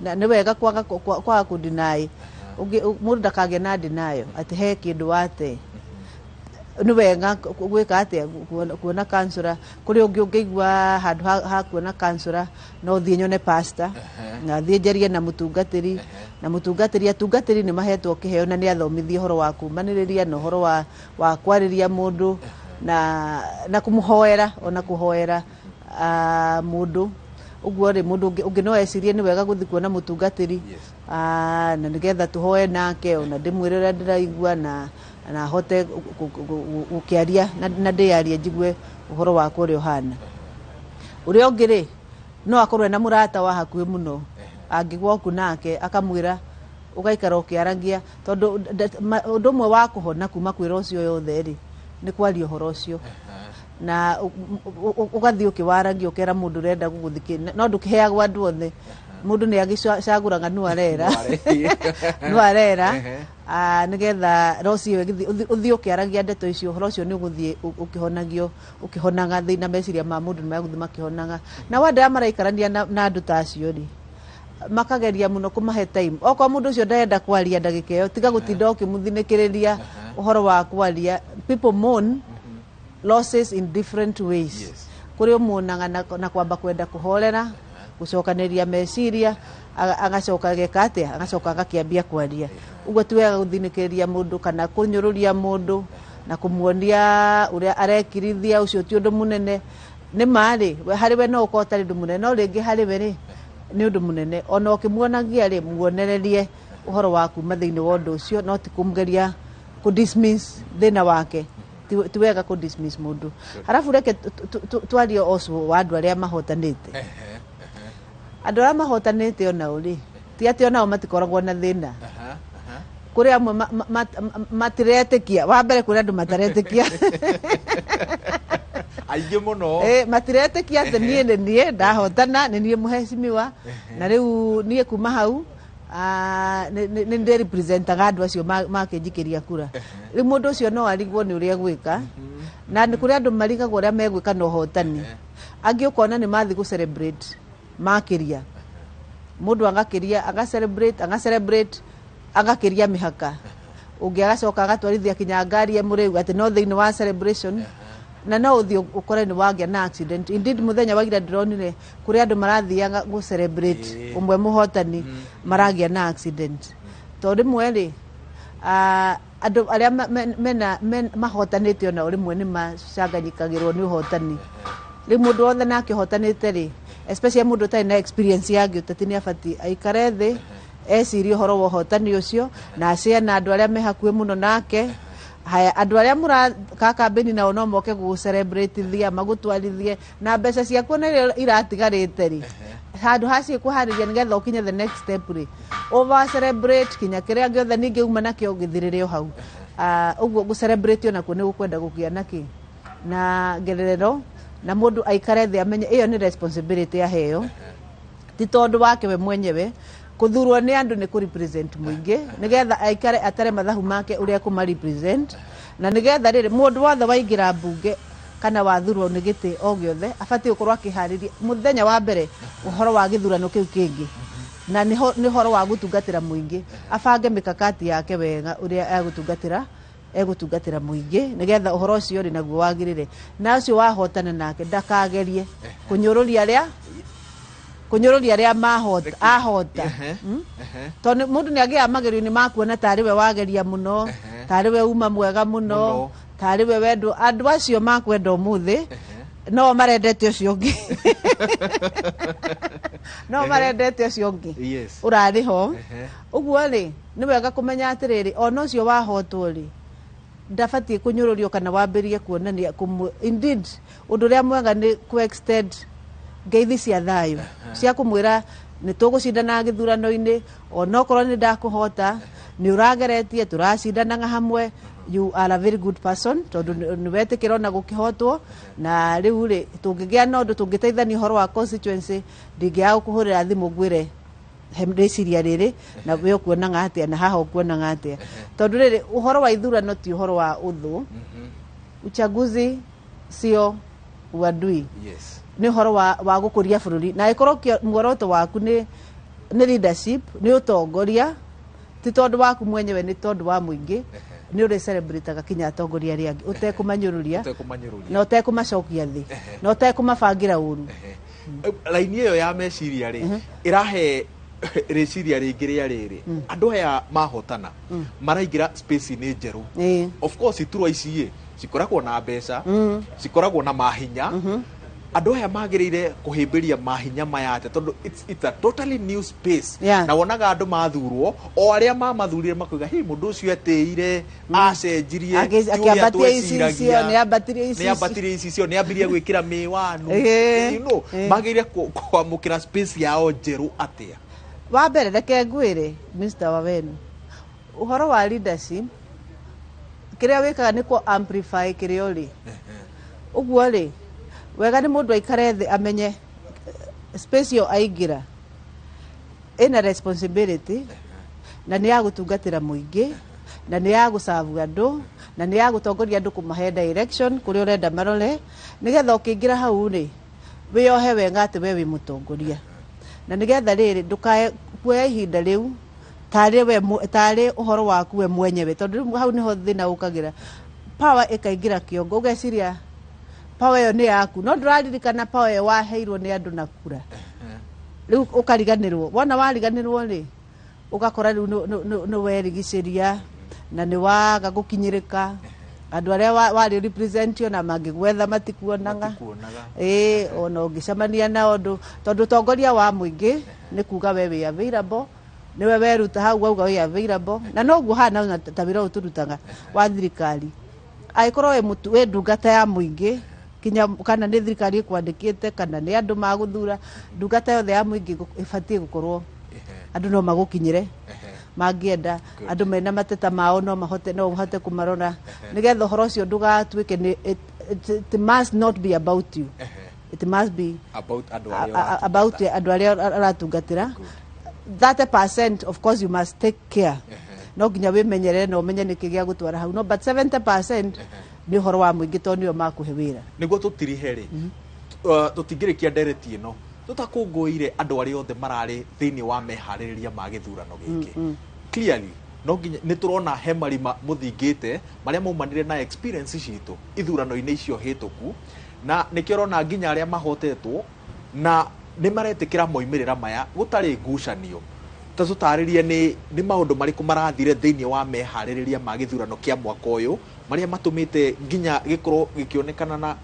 na nĩ wega kwaga kũ-deny. Mũndũ ndakagĩa na denial atĩ he kĩndũ wate. Nĩ wega gwĩka atĩa, kuona kansũra. Kũrĩ ũngĩ ũngĩigua handũ ha kuona kansũra, no thiĩ nyone pastor, na thiĩ njarie na mũtungatĩri, na mũtungatĩri, atungatĩri nĩ mahetwo kĩheo na nĩ athomithie ũhoro wa kumanĩrĩria na ũhoro wa kwarĩria mũndũ na kũmũhoera, ona kũhoera mũndũ. Ũguo rĩ, mũndũ ũngĩ no ecirie nĩ wega gũthiĩ kuona mũtungatĩri, na nĩgetha tũhoe nake, ona ndĩmwĩre ũrĩa ndĩraigua na hote gũkĩaria na ndĩyarie njigue ũhoro wakwa ũrĩa ũhana. Ũrĩa ũngĩ rĩ, no akorwo ena mũrata wa hakuhĩ mũno angĩgwoku nake akamwĩra, ũgaikara ũkĩaragia, tondũ ũndũ ũmwe wa kũhona kuma kwĩ ũcio yothe rĩ, nĩ kwaria ũhoro ũcio na ũgathiĩ ũkĩwaragia, ũkera mũndũ ũrenda gũgũthikĩrĩria, no ndũkĩheagwo andũ othe. Mũndũ nĩ agĩcagũraga nũ arera, nũ arera, nĩgetha loss ĩyo ĩgĩthiĩ, ũthiĩ ũkĩaragia ndeto icio, ũhoro ũcio nĩ ũgũthiĩ ũkĩhonagio, ũkĩhonaga thĩna, meciria ma mũndũ nĩ megũthiĩ makĩhonaga. Na andũ arĩa maraikarania na andũ ta acio rĩ, makageria mũno kũmahe time. Okorwo mũndũ ũcio ndarenda kwaria ndagĩka ĩyo, tiga gũtinda ũkĩmũthinĩkĩrĩria ũhoro wa kwaria. People mourn losses in different ways. Kũrĩ ũmuonaga na kwamba kwenda kũhorera, gũcokanĩrĩria meciria, agacoka ageka atĩa, agacoka agakĩambia kwaria. Ũguo ti wega gũthinĩkĩrĩria mũndũ kana kũnyũrũria mũndũ na kũmuonia ũrĩa arekirithia, ũcio ti ũndũ mũnene. Nĩ ma rĩ, harĩ we no ũkorwo ũtarĩ ũndũ mũnene, no rĩngĩ harĩ we rĩ, nĩ ũndũ mũnene. Ona ũkĩmuonagia rĩ, muonererie ũhoro wa kuma thĩinĩ wa ũndũ ũcio, no ti kũmũgeria kũ dismiss thĩna wake. Ti wega kũ dismiss mũndũ. Halafu reke twarie also wa andũ arĩa mahotanĩte. Andũ arĩa mahotanĩte onao rĩ, ti atĩ onao matikoragwo na thĩna. Kũrĩ amwe matiretĩkia. Wa mbere, kũrĩ andũ mataretĩkia. Aingĩ mũno. Matiretĩkia atĩ niĩ nĩ niĩ ndahotana, nĩ niĩ mũhecimiwa, na rĩu niĩ kuma hau nĩ ndĩ representaga andũ acio makĩnjikĩria kura. Rĩu mũndũ ũcio no arigwo nĩ ũrĩa egwĩka, na nĩ kũrĩ andũ marigagwo ũrĩa megwĩka na ũhotani. Angĩ ũkona nĩ mathiĩ gũ celebrate makĩria, mũndũ agakĩria, aga celebrate, aga celebrate, agakĩria mĩhaka, ũngĩ agacoka agatwarithia kinya ngari emũrĩu atĩ no thĩinĩ wa celebration, na no ũthiĩ ũkore nĩ wagĩa na accident. Indeed, mũthenya wa ira ndĩronire kũrĩ andũ marathiaga gũ celebrate ũmwe mũhotani maragĩa na accident, tondũ rĩmwe rĩ, andũ arĩa mena mahotanĩte onao rĩmwe nĩ macanganyikagĩrwo nĩ ũhotani. Rĩu mũndũ wothe nake ũhotanĩte rĩ, especially mũndũ ũtarĩ na experience ya gĩũteti, nĩ abatiĩ aikare thĩ ecirie ũhoro wa ũhotani ũcio na acare na andũ arĩa me hakuhĩ mũno nake. Haya, andũ arĩa mũraka kambĩni nao no moke gũgũ celebrate thia magũtwarithie na mbeca ciaku ona iria iratigarĩte rĩ, handũ hacio kũharĩria nĩgetha ũkinye the next step rĩ, over celebrate kinya kĩrĩa gĩothe ningĩ uma nakĩo gĩthirĩre o hau. Ũguo gũ celebrate onakuo nĩ gũkwenda gũkĩa nakĩ na ngererero, na mũndũ aikare thĩ amenye ĩyo nĩ responsibility aheo, ti tondũ wake we mwenyewe. Kũthurwo nĩ andũ nĩ kũ represent mũingĩ, nĩgetha aikare atare mathabu make ũrĩa kũma represent, na nĩgetha rĩrĩ mũndũ wothe waingĩra mbunge kana wathurwo nĩ gĩtĩ o gĩothe abatiĩ gũkorwo akĩharĩria mũthenya wa mbere ũhoro wa gĩthurano kĩu kĩngĩ, na nĩ ũhoro wa gũtungatĩra mũingĩ. Abange mĩkakati yake wega ũrĩa egũtungatĩra mũingĩ, nĩgetha ũhoro ũcio rĩ naguo wagĩrĩre. Na ũcio wahotana nake ndakagerie kũnyũrũria arĩa Kũnyũrũria arĩa mahota ahota. Tondũ mũndũ nĩ agĩaga magerio-inĩ ma kuona tarĩ we wageria mũno, tarĩ we uma mwega mũno, Mũno. tarĩ we wendwo. Andũ acio makwenda ũmũthĩ no marendete ũcio ũngĩ, no marendete ũcio ũngĩ ũrarĩ ho. Ũguo rĩ, nĩ wega kũmenya atĩrĩrĩ, ona ũcio wahotwo rĩ, ndabatiĩ kũnyũrũrio kana wambĩrie kuonania indeed ũndũ ũrĩa mwega nĩ kũ extend ngeithi cia thayũ cia kũmwĩra nĩ tũgũcindana gĩthurano-inĩ, onokorwo nĩ ndakũhota, nĩ ũrageretie, tũracindanaga hamwe, you are a very good person, tondũ nĩ wetĩkĩra ona gũkĩhotwo. Na rĩu rĩ, tũngĩgĩa na ũndũ tũngĩteithania ũhoro wa constituency, ndingĩaga gũkũhũrĩra thimũ ngwĩre he rĩciria rĩrĩ na we ũkuonaga atĩa na haha ũkuonaga atĩa, tondũ rĩrĩ, ũhoro wa ithurano ti ũhoro wa ũthũ. Uchaguzi sio uadui. Nĩ ũhoro wa gũkũria bũrũri, na ĩkorwo muoroto waku nĩ leadership, nĩ ũtongoria, ti tondũ waku mwenyewe, nĩ tondũ wa mũingĩ, nĩ ũrĩ celebrataga kinya atongoria arĩa angĩ ũtekũmanyũrũria Ũtekũmanyũrũria. na ũtekũmacokia thĩ na ũtekũmabangĩra ũru. Raini ĩyo ya meciria rĩ, ĩrahe rĩciria rĩngĩ rĩa rĩrĩ, andũ aya mahotana maraingĩra space-inĩ njerũ. Of course iturwa ici ĩ cikoragwo na mbeca, cikoragwo na mahinya. Andũ aya magĩrĩire kũhĩmbĩria mahinya maya atĩa? Tondũ it's a totally new space. Na wonaga andũ mathurwo, o arĩa mamathurire makoiga, "Hey, mũndũ ũcio etĩire, acenjirie, ti ũrĩa Akĩambatia icicio, tweciragia." Nĩambatirie icicio. Nĩambatirie icicio, nĩambirie gwĩkĩra mĩwanu. Magĩrĩire kwamũkĩra space yao njerũ atĩa? Wa mbere, reke ngwĩre, Mr. Wawenu, ũhoro wa leadership, kĩrĩa wĩkaga nĩ kũ amplify kĩrĩa ũrĩ. Ũguo rĩ, wega nĩ mũndũ aikare thĩ amenye space ĩyo aingĩra ĩna responsibility, na nĩ ya gũtungatĩra mũingĩ, na nĩ ya gũcabu andũ, na nĩ ya gũtongoria andũ, kũmahe direction kũrĩa ũrenda marore, nĩgetha ũkĩingĩra hau rĩ, wĩyohe wega atĩ we wĩ mũtongoria, na nĩgetha rĩrĩ ndũkae kuoya ihinda rĩu tarĩ we tarĩ ũhoro waku we mwenyewe, tondũ rĩu hau nĩho thĩna ũkagĩra. Power ĩkaingĩra kĩongo, ũgeciria power ĩyo nĩ yaku, no ndũraririkana power ĩyo waheirwo nĩ andũ na kura. Rĩu ũkariganĩrwo. Wona wariganĩrwo rĩ, ũgakora rĩu nĩ werigicĩria na nĩ waga gũkinyĩrĩka. Andũ arĩa warĩ represent ona mangĩgwetha matikuonaga. Matikuonaga. Ĩĩ, ona ũngĩcemania nao ndũ, tondũ ũtongoria wa mũingĩ nĩ kuga we wĩ available, nĩwe weruta hau wauga wĩ available, na noguo hana ona ta wĩra ũyũ tũrutaga wa thirikari. Angĩkorwo wĩ ndungata ya mũingĩ, kinya kana nĩ thirikari ĩkwandĩkĩte kana nĩ andũ magũthura, ndungata yothe ya mũingĩ ĩbatiĩ gũkorwo andũ no magũkinyĩre mangĩenda. Andũ mena mateta mao no mahote, no ũhote kũmarora, nĩgetha ũhoro ũcio ndũgatuĩke nĩ it must not be about you, it must be about andũ arĩa about ũratungatĩra. Andũ arĩa ũratungatĩra. 30%, of course you must take care, no nginya wĩmenyerere na ũmenye nĩkĩ gĩa gũtwara hau, no but 70% nĩ ũhoro wa mũingĩ, tondũ nĩo makũhe wĩra. Nĩguo tũtirihe rĩ, tũtingĩrĩkia ndereti ĩno tũtakũngũĩire andũ arĩa othe mararĩ thĩinĩ wa meharĩrĩria ma gĩthurano gĩkĩ. Clearly no nginya nĩ tũrona he marima mũthingĩte marĩa maumanire na experience citũ ithurano-inĩ icio hĩtũku, na nĩkĩo ũrona nginya arĩa mahotetwo na nĩ maretĩkĩra moimĩrĩra maya gũtarĩ ngucanio. Ta tũtarĩrie nĩ maũndũ marĩkũ marathire thĩinĩ wa meharĩrĩria ma gĩthurano kĩa mwaka ũyũ marĩa matũmĩte nginya gĩkorwo gĩkĩonekana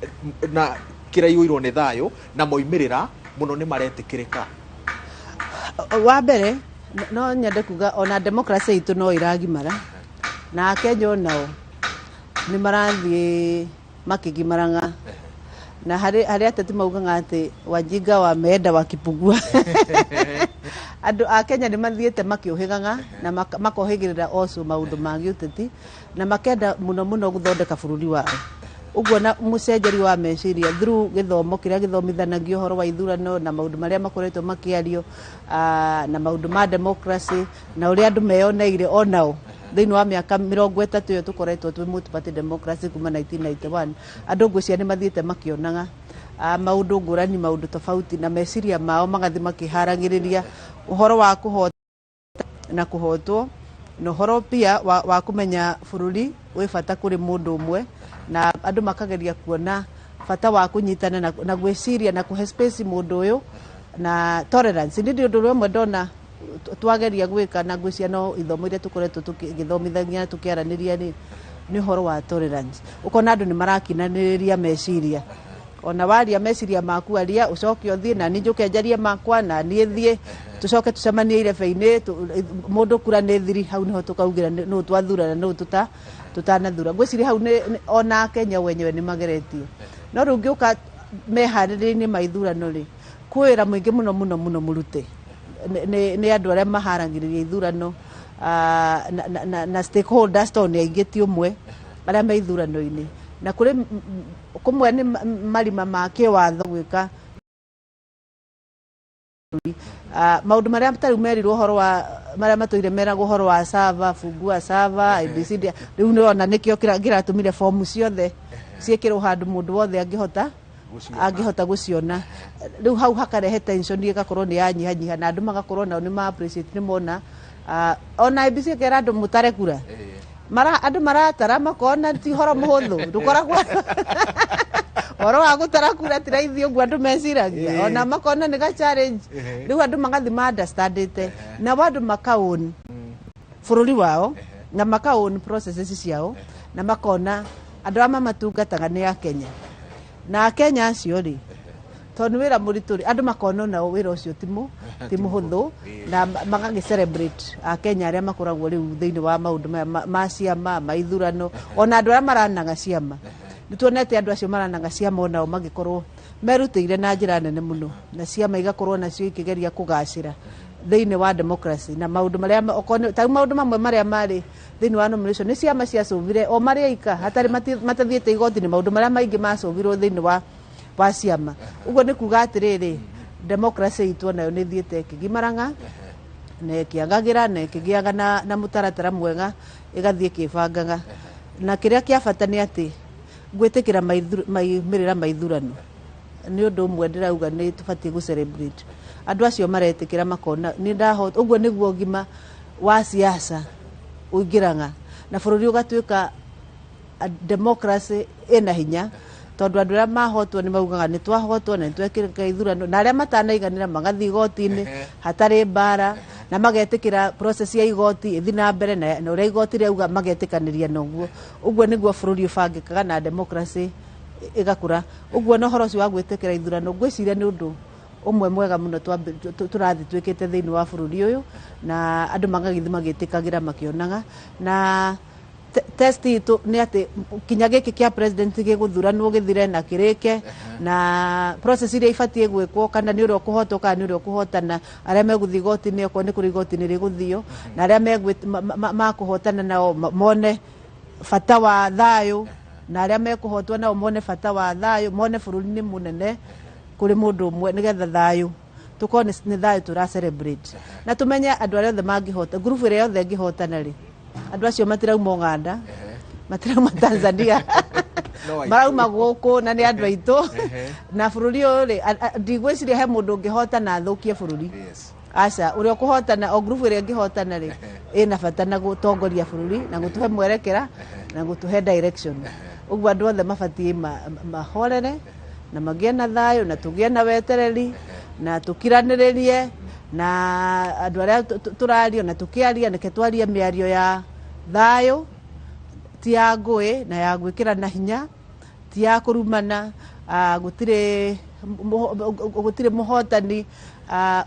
na kĩraiyũirwo nĩ thayũ na moimĩrĩra mũno nĩ maretĩkĩrĩka? Wa mbere, no nyende kuga ona democracy itũ no ĩragimara, na Akenya onao nĩ marathiĩ makĩgimaraga, na harĩ ateti maugaga atĩ wajinga wameenda wakipugua. Andũ a Kenya nĩ mathiĩte makĩũhĩgaga na makohĩgĩrĩra also maũndũ ma gĩũteti, na makenda mũno mũno gũthondeka bũrũri wao. Ũguo na mũcenjerio wa meciria through gĩthomo kĩrĩa gĩthomithanagio ũhoro wa ithurano na maũndũ marĩa makoretwo makĩario, na maũndũ ma democracy na ũrĩa andũ meyoneire onao thĩinĩ wa mĩaka 30 ĩyo tũkoretwo twĩ multi-party democracy kuma 1991. Andũ ngwĩciria nĩ mathiĩte makĩonaga maũndũ ngũrani, maũndũ tofauti, na meciria mao magathiĩ makĩharagĩrĩria ũhoro wa kũhota na kũhotwo, na ũhoro pia wa kũmenya bũrũri wĩ bata kũrĩ mũndũ ũmwe, na andũ makageria kuona bata wa kũnyitana na gwĩciria na kũhe space mũndũ ũyũ. Na tolerance nĩ ũndũ ũrĩa ũmwe ndona twageria gwĩka, na ngwĩciria no ithomo iria tũkoretwo tũgĩthomithania tũkĩaranĩria nĩ ũhoro wa tolerance. Ũkona andũ nĩ marakinanĩrĩria meciria, ona waria meciria maku, aria, ũcoke ũthiĩ na niĩ njũke njarie makwa, na niĩ thiĩ, tũcoke tũcemanie irebe-inĩ. Mũndũ kura nĩ thiri, hau nĩho tũkaugĩra nũ twathura na nũ tũtanathura. Ngwĩciria hau ona Akenya wenyewe nĩ mageretie. No rĩu ngĩũka meharĩrĩria-inĩ ma ithurano rĩ, kwĩ wĩra mũingĩ mũno mũno mũno mũrute nĩ andũ arĩa maharagĩrĩria ithurano, na stakeholders, tondũ nĩ aingĩ, ti ũmwe, arĩa me ithurano-inĩ. Na kũrĩ kũmwe nĩ marima ma kĩwatho gwĩka maũndũ marĩa tarĩu merirwo, ũhoro wa marĩa matũire meragwo, ũhoro wa server, fungua server, ABCD. Rĩu nĩrona nĩkĩo kĩratũmire fomu ciothe ciĩkĩrwo handũ mũndũ wothe angĩhota angĩhota gũciona. Rĩu hau hakarehe tension, ĩgakorwo nĩ yanyihanyiha, na andũ magakorwo nao nĩ ma appreciate, nĩ mona ona IEBC ĩkera andũ mũtare kura, mara andũ maratara makona ti horo mũhũthũ. Ndũkoragwo ũhoro wa gũtara kura ti raithi ũguo andũ meciragia, ona makona nĩ ga challenge. Rĩu andũ magathiĩ ma understandĩte, nao andũ makaown bũrũri wao na makaown processes ciao, na makona andũ arĩa mamatungataga nĩ Akenya, na Akenya acio rĩ, tondũ nĩ wĩra mũritũ rĩ, andũ makona onao wĩra ũcio ti mũhũthũ, na magagĩ celebrate Akenya arĩa makoragwo rĩu thĩinĩ wa maũndũ maya ma ciama, ma ithurano, ona andũ arĩa maranaga ciama. Nĩ tuonete andũ acio maranaga ciama onao magĩkorwo merutĩire na njĩra nene mũno, na ciama igakorwo nacio ikĩgeria kũgacĩra thĩinĩ wa democracy. Na maũndũ marĩa okorwo ta rĩu maũndũ mamwe marĩa marĩ thĩinĩ wa nomination nĩ ciama ciacũvire o marĩ aika, hatarĩ matathiĩte igoti-inĩ. Maũndũ marĩa maingĩ macũvirwo thĩinĩ wa ciama. Ũguo nĩ kuga atĩrĩrĩ, democracy itũ onayo nĩ ĩthiĩte ĩkĩgimaraga na ĩkĩagagĩra na ĩkĩgĩaga na mũtaratara mwega, ĩgathiĩ ĩkĩbangaga. Na kĩrĩa kĩa bata nĩ atĩ gwĩtĩkĩra maumĩrĩra ma ithurano nĩ ũndũ ũmwe ndĩrauga nĩ tũbatiĩ gũ celebrate andũ acio maretĩkĩra, makona nĩ ndahota. Ũguo nĩguo ũgima wa siasa ũingĩraga na bũrũri ũgatuĩka democracy ĩna hinya, tondũ andũ arĩa mahotwo nĩ maugaga nĩ twahotwo na nĩ twekĩra ithurano, na arĩa matanaiganĩra magathiĩ igoti-inĩ hatarĩ mbara, na magetĩkĩra process ya igoti ĩthiĩ na mbere, na ũrĩa igoti rĩauga magetĩkanĩria na ũguo. Ũguo nĩguo bũrũri ũbangĩkaga na democracy ĩgakũra. Ũguo na ũhoro ũcio wa gwĩtĩkĩra ithurano, ngwĩciria nĩ ũndũ ũmwe mwega mũno tũrathiĩ twĩkĩte thĩinĩ wa bũrũri ũyũ, na andũ magagĩthiĩ magĩtĩkagĩra makĩonaga. Na test itũ nĩ atĩ kinya gĩkĩ kĩa president gĩgũthuranwo gĩthire na kĩrĩke na process iria ibatiĩ gwĩkwo, kana nĩ ũrĩa ũkũhotwo kana nĩ ũrĩa ũkũhotana, arĩa megũthiĩ igoti-inĩ, okorwo nĩ kũrĩ igoti-inĩ rĩgũthio, na arĩa makũhotana nao mone bata wa thayũ, na arĩa mekũhotwo nao mone bata wa thayũ, mone bũrũri nĩ mũnene kũrĩ mũndũ ũmwe, nĩgetha thayũ tũkorwo nĩ thayũ tũra celebrate, na tũmenye andũ arĩa othe mangĩhota, ngurubu ĩrĩa yothe ĩngĩhotana rĩ, andũ acio matirauma Uganda, matirauma Tanzania, No aitũ. Marauma gũkũ na nĩ andũ aitũ. Na bũrũri ũyũ rĩ, ndigwĩciria he mũndũ ũngĩhota na athũkie bũrũri. Aca, ũrĩa ũkũhotana, o ngurubu ĩrĩa ĩngĩhotana rĩ, ĩna bata na gũtongoria bũrũri na gũtũhe mwerekera na gũtũhe direction. Ũguo andũ othe mabatiĩ mahorere na magĩe na thayũ, na tũgĩe na wetereri na tũkiranĩrĩrie na andũ arĩa tũrario, na tũkĩaria nĩke twarie mĩario ya thayũ, ti ya ngũĩ na ya gwĩkĩrana hinya, ti ya kũrumana. Gũtirĩ mũhotani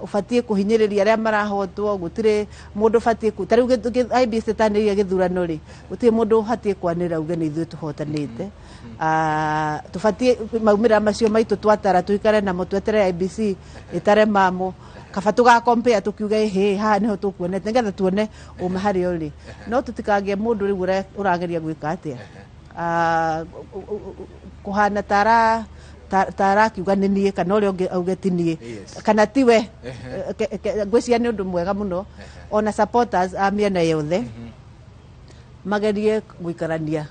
ũbatiĩ kũhinyĩrĩria arĩa marahotwo. Gũtirĩ mũndũ ũbatiĩ ta rĩu IEBC ĩtanĩrĩire gĩthurano rĩ, gũtirĩ mũndũ ũbatiĩ kwanĩrĩra uge nĩ ithuĩ tũhotanĩte. Tũbatiĩ maumĩrĩra macio maitũ twatara tũikare namo, tweterere IEBC ĩtare mamo, kaba tũga compare tũkiuge hĩ haha nĩho tũkuonete, nĩgetha tuone ũma harĩa ũrĩ. No tũtikagĩe mũndũ rĩu ũrageria gwĩka atĩa, kũhana ta arakiuga nĩ niĩ, kana ũrĩa ũngĩ auge ti niĩ kana tiwe. Ngwĩciria nĩ ũndũ mwega mũno ona supporters a mĩena yothe magerie gũikarania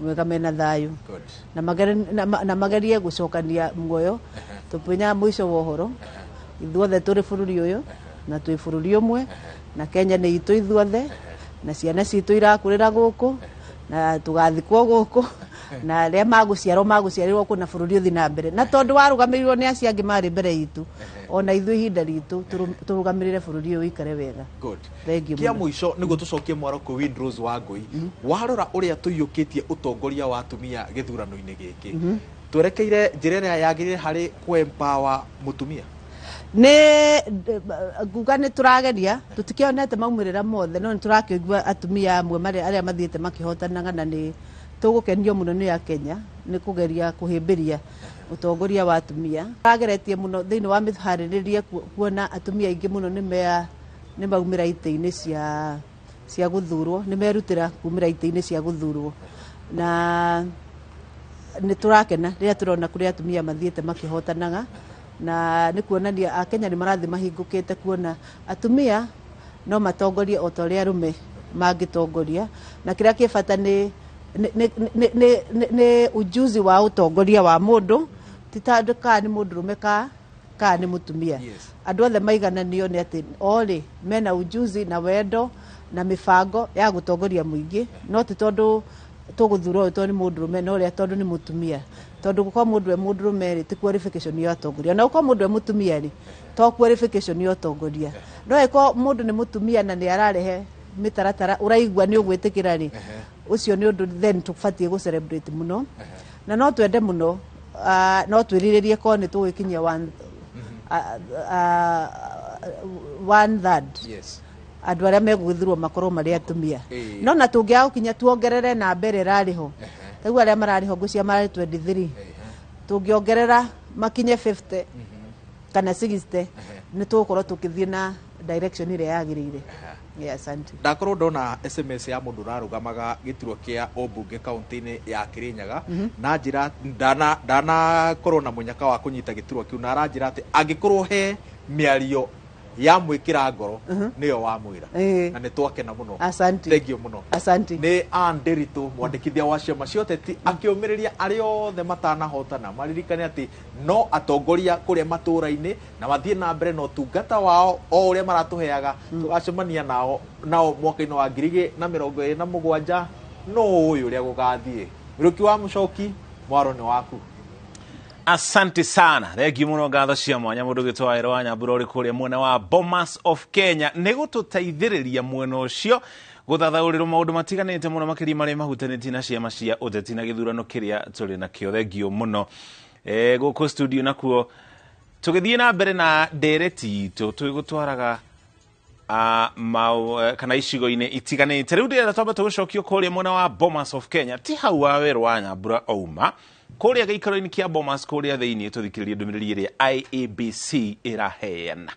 wega mena thayũ na magerie gũcokania muoyo. Tũmenyaga mũico wa ũhoro ithuothe tũrĩ bũrũri ũyũ na twĩ bũrũri ũmwe, na Kenya nĩ itũ ithuothe, na ciana citũ irakũrĩra gũkũ na tũgathikwo gũkũ. Na arĩa magũciarwo magũciarĩrwo kũ na bũrũri ũthiĩ na mbere, na tondũ warũgamĩrĩirwo nĩ acio angĩ marĩ mbere itũ, ona ithuĩ ihinda ritũ tũrũgamĩrĩre bũrũri ũyũ ũikare wega. Good. Thank you Kia mũno. Mũico nĩguo tũcokie mwaro kwĩ Windrose wa Ngũi, warora ũrĩa tũiyũkĩtie ũtongoria wa atumia gĩthurano-inĩ gĩkĩ, twerekeire njĩra ĩrĩa yagĩrĩire harĩ kũ-empower mũtumia? Nĩ nguga nĩ tũrageria, tũtikĩonete maumĩrĩra mothe, no nĩ tũrakĩigua atumia amwe arĩa mathiĩte makĩhotanaga, na nĩ tũgũkenio mũno nĩ Akenya nĩ kũgeria kũhĩmbĩria ũtongoria wa atumia. Tũrageretie mũno thĩinĩ wa mĩharĩrĩrie kuona atumia aingĩ mũno nĩ maumĩra itĩ-inĩ cia gũthurwo, nĩ merutĩra kumĩra itĩ-inĩ cia gũthurwo, na nĩ tũrakena rĩrĩa tũrona kũrĩa atumia mathiĩte makĩhotanaga, na nĩ kuonania Akenya nĩ marathiĩ mahingũkĩte kuona atumia no matongorie o ta ũrĩa arũme mangĩtongoria, na kĩrĩa kĩ bata nĩ ujuzi wa ũtongoria wa mũndũ, ti tondũ kana nĩ mũndũrũme kana nĩ mũtumia. Andũ othe maigananio nĩ atĩ orĩ mena ujuzi na wendo na mĩbango ya gũtongoria mũingĩ, no ti tondũ tũgũthura ũyũ tondũ nĩ mũndũrũme na ũrĩa tondũ nĩ mũtumia, tondũ gũkorwo mũndũ e mũndũrũme rĩ ti qualification ya ũtongoria, na gũkorwo mũndũ e mũtumia rĩ to qualification ya ũtongoria. No ĩkorwo mũndũ nĩ mũtumia na nĩ ararehe mĩtaratara ũraigua nĩ ũgwĩtĩkĩra rĩ, ũcio nĩ ũndũ then tũbatiĩ gũ celebrate mũno, na no twende mũno, no twĩrirĩrie korwo nĩ tũgũgĩkinyia one third andũ arĩa megũgĩthurwo makorwo marĩ atumia. No na tũngĩaga gũkinya, tuongerere namba ĩrĩa ĩrarĩ ho, taguo arĩa mararĩ ho ngwĩciria mararĩ 23, tũngĩongerera makinye 50 kana 60, nĩ tũgũkorwo tũkĩthiĩ na direction ĩrĩa yagĩrĩire. Yeah, asante. Ndakorwo ndona SMS ya mũndũ ũrarũgamaga gĩturwa kĩa ũmbunge kaunti-inĩ ya Kirinyaga, na njĩra ndanakorwo na mũnyaka wa kũnyita gĩturwa kĩu, na aranjĩra atĩ angĩkorwo he mĩario ya mwĩkĩra ngoro nĩyo wamwĩra, na nĩ twakena mũno. Asante. Thank you mũno. Asante. Nĩ Ann Nderitu, mwandĩkithia wa ciama cia ũteti, akĩũmĩrĩria arĩa othe matanahotana maririkane atĩ no atongoria kũrĩa matũũra-inĩ, na mathiĩ na mbere na ũtungata wao o ũrĩa maratũheaga. Tũgacemania nao mwaka-inĩ wa 2027, no ũyũ ũrĩa gũgathiĩ. Mĩrũki wa Mũcoki, mwaro nĩ waku. Asante sana, thengiũ mũno, ngatho cia mwanya mũndũ ũgĩtwo Wawerũ wa Nyambura ũrĩ kũrĩa mwena wa Bomas of Kenya nĩ gũtũteithĩrĩria mwena ũcio gũthathaũrĩrwo maũndũ matiganĩte mũno makĩria marĩa mahutanĩtie na ciama cia ũteti na gĩthurano kĩrĩa tũrĩ nakĩo. Thengiũ mũno. Gũkũ studio nakuo tũgĩthiĩ na mbere na ndereti itũ, twĩgũtwaraga kana icigo-inĩ itiganĩte. Rĩu ndĩrenda twambe tũgũcokio kũrĩa mwena wa Bomas of Kenya, ti hau Wawerũ wa Nyambura ouma, kũrĩa gĩikaro-inĩ kĩa Bomas kũrĩa thĩinĩ, tũthikĩrĩrie ndũmĩrĩri ĩrĩa IEBC ĩraheana.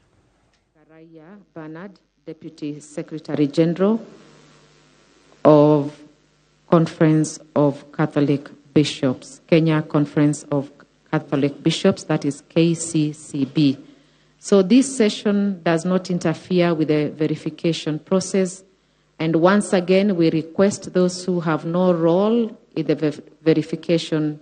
Karaya Bernard, Deputy Secretary General of Conference of Catholic Bishops, Kenya Conference of Catholic Bishops, that is KCCB. So this session does not interfere with the verification process. And once again, we request those who have no role in the verification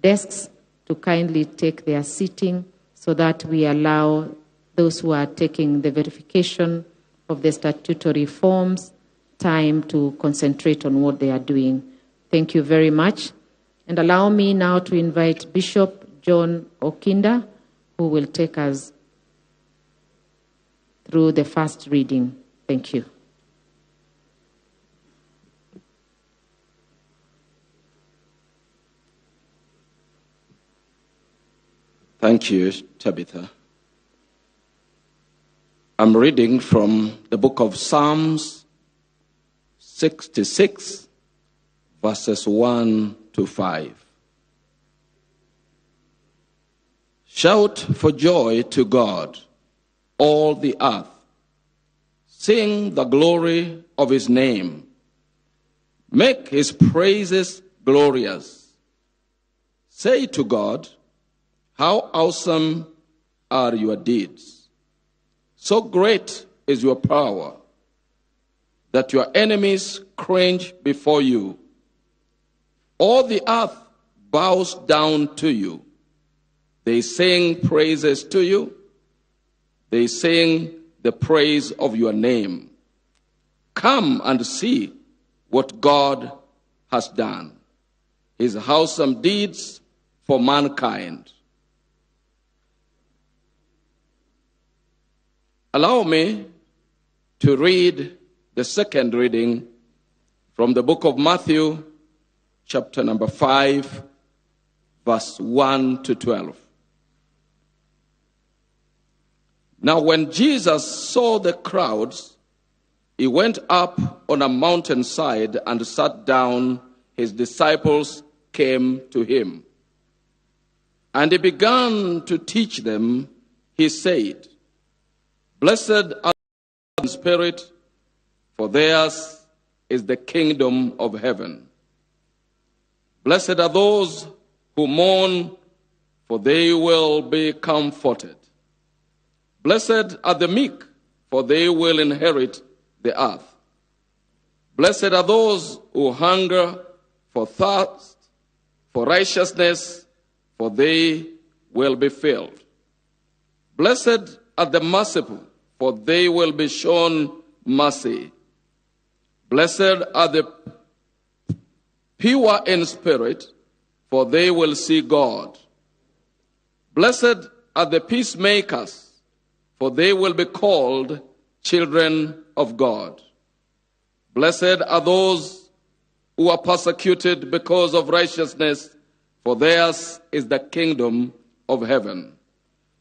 desks to kindly take their seating so that we allow those who are taking the verification of the statutory forms time to concentrate on what they are doing. Thank you very much. And allow me now to invite Bishop John Okinda, who will take us through the first reading. Thank you. Thank you, Tabitha. I'm reading from the book of Psalms 66, verses 1 to 5. Shout for joy to God, all the earth. Sing the glory of his name. Make his praises glorious. Say to God, how awesome are your deeds. So great is your power that your enemies cringe before you. All the earth bows down to you. They sing praises to you. They sing the praise of your name. Come and see what God has done. his awesome deeds for mankind. Allow me to read the second reading from the book of Matthew, chapter number 5, verse 1 to 12. Now, when Jesus saw the crowds, he went up on a mountainside and sat down. His disciples came to him. And he began to teach them. He said, Blessed are the spirit, for theirs is the kingdom of heaven. Blessed are those who mourn, for they will be comforted. Blessed are the meek, for they will inherit the earth. Blessed are those who hunger for thirst for righteousness, for they will be filled. Blessed are the merciful, for they will be shown mercy. Blessed are the pure in spirit, for they will see God. Blessed are the peacemakers, for they will be called children of God. Blessed are those who are persecuted because of righteousness, for theirs is the kingdom of heaven.